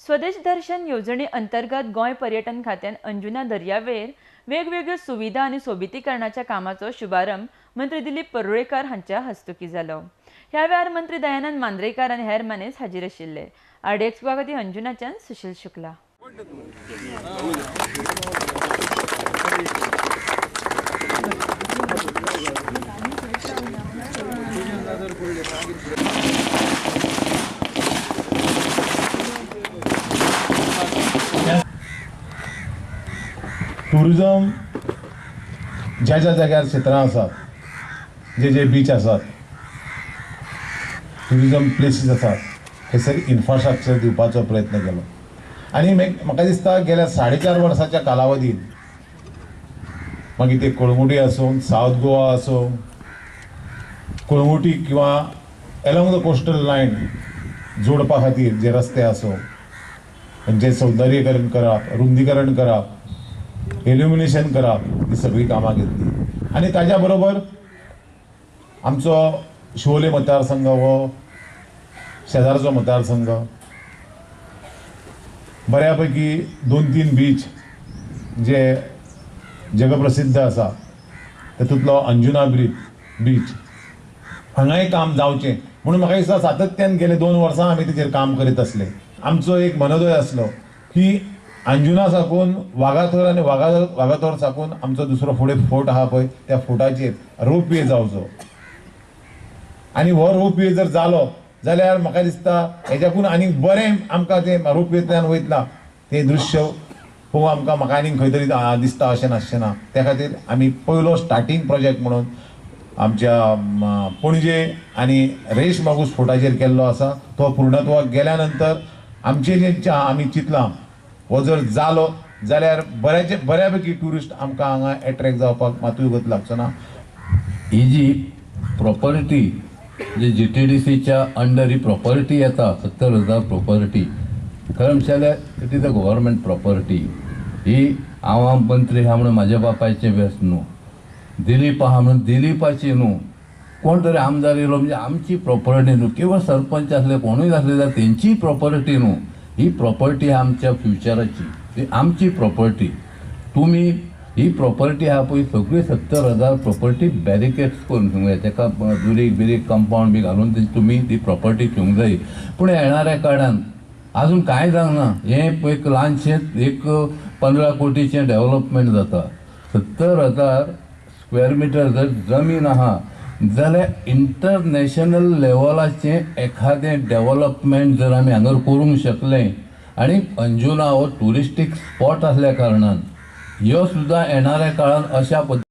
स्वदेश दर्शन येवजणे अंतर्गत गोंय पर्यटन खात्यान अंजुना दर्यावेळेर वेगवेगळ्यो सुविधा आनी सोबितीकरणाच्या कामाचो शुभारंभ मंत्री दिलीप परुळेकर हांच्या हस्तुकीं जालो. ह्या वेळार मंत्री दयानंद मांद्रेकार आनी हेर मानेस्त हाजीर आशिल्ले. आरडीएक्स खातीर अंजुनाच्यान सुशील शुक्ला. टुरिजम ज्या ज्या जाग्यार क्षेत्रां आसात, जे जे बीच आसात, टुरिजम प्लेसीस आसात, थंयसर इन्फ्रास्ट्रक्चर दिवपाचो प्रयत्न केलो. आनी म्हाका दिसता गेल्या 4.5 वर्साच्या कालावधीत मागीर ते कळंगुटी आसूं, सावथ गोवा आसूं, कळंगुटी किंवा एलोंग the coastal line जोडपा खातीर जे रस्ते आसूं, तांचें सौंदर्यीकरण करप, रुंदीकरण करप, इल्युमिनेशन करप, ही सगळीं कामां घेतली. आनी ताज्या बरोबर आमचो शिवोले मतदारसंघ हो शेजारचो मतदारसंघ बऱ्या पैकी 2-3 बीच जे जगप्रसिद्ध आसा तातूंतलो अंजुना बीच हांगाय काम जावचें म्हणून म्हाका दिसता सातत्यान गेले 2 वर्सां आमी तेचेर काम करीत आसले. आमचो एक मनोदय आसलो की अंजुना साकून वागातोर आनी वागातोर साकून आमचो दुसरो फुडें फोर्ट आहा पळय त्या फोर्टाचेर रोप वे जावचो. आनी हो रोप वे जर जालो जाल्यार म्हाका दिसता हेच्याकून आनीक बरें आमकां तें रोप वेंतल्यान वयतला तें दृश्य पळोवंक आमकां म्हाका आनीक खंय तरी दिसता अशें नासचें ना. त्या खातीर आमी पयलो स्टार्टींग प्रोजेक्ट म्हणून आमच्या पणजे आनी रेश मागूस फोर्टाचेर केल्लो आसा. तो पूर्णत्वाक गेल्या नंतर आमचें जें आमी चिंतलां हो जर जालो जाल्यार बऱ्या पैकी ट्युरिस्ट आमकां हांगा एट्रेक्ट जावपाक मातूय गत लागचो ना. ही जी प्रॉपर्टी जी GTDCच्या अंडर ही प्रॉपर्टी येता 70,000 प्रॉपर्टी, खरें म्हणल्यार it is a government property. ही हांव मंत्री आहा म्हणून म्हाज्या बापायचें व्यस्त न्हू, दिलीप आहा म्हणून दिलीपाची न्हू, कोण तरी आमदार येयलो म्हणजे आमची प्रॉपर्टी न्हू, किंवा सरपंच आसले कोणूय आसले जाल्यार तेंची प्रॉपर्टी न्हू. ही प्रॉपर्टी आमच्या फ्युचराची, ही आमची प्रॉपर्टी. तुमी ही प्रॉपर्टी आहा पळय सगळी 70,000 प्रॉपर्टी बॅरिकेड्स करून घेवंक जाय, तेका दुरीग बिरीग कंपावंड बी घालून तुमी ती प्रॉपर्टी घेवंक जाय. पूण येणाऱ्या काळान आजून कांय जावंक ना. हें एक ल्हानशें एक 15 कोटीचें डेवलपमेंट जाता. 70,000 स्क्वेअर मिटर जर जमीन आहा जाल्यार इंटरनॅशनल लेवलाचें एखादें डेवलपमेंट जर आमी हांगर करूंक शकले आनी अंजुना हो ट्युरिस्टीक स्पॉट आसल्या कारणान ह्यो सुद्दां येणाऱ्या काळान अशा पद्दतीन